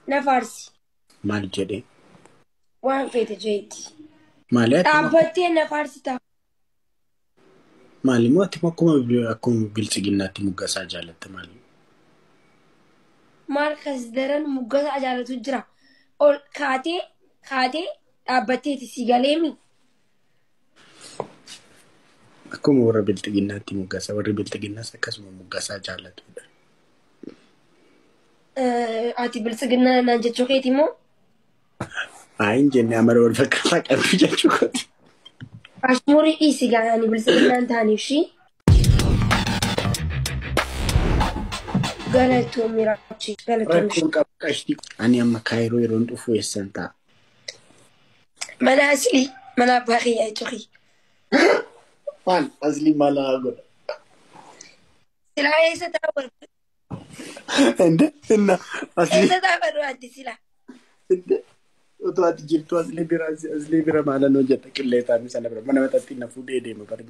Na faarsi. Maal jedhee? Waan feete jeetti. Maali ati Dhaabbattee na faarsita. Maali immoo ati akkuma bilchiginnaatti muggasaa jaalatta maali? Maal kas daran muggasaa jaalatu jira. Ol kaatee kaatee dhaabbatteeti si galeemi. Akkuma warra bilchiginnaatti muggasaa warri bilchiginnaas akkasuma muggasaa jaalatudha. Ati bilchiginnaa naan jechuu keeti immoo. Haa hin jenne amala wal fakkaataa qabdu jechuu kooti. Ashmurii dhiisi gaanii bilchiginnaan ta'aniif shi. Galatoomii Raachii galatoomii. Rakkoon qabu qashtii. Ani amma Kaayiroo yeroon dhufu eessan ta'a? Mana aslii mana abbaa kiyyaa jechuu kiyya. Maal aslii maal haa godha? Silaa eessa taa'u barbaadde? Inde inna aslii Eessa taa'u barbaadde silaa? inde otoo ati jirtu aslii bira maalan hojjedha qilleensaan sana bira mana mataatti na fuudhee deema bari.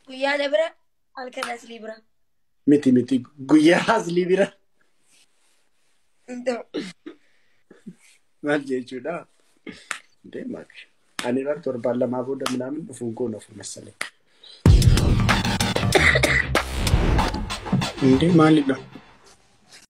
Guyyaa na bira halkan aslii bira. Miti guyyaa aslii bira. Hin ta'u. Maal jechuudha? Deemaa ani irraa torbaan lamaa booda minaamin dhufuun koo nafu masalee. Indee maalidha?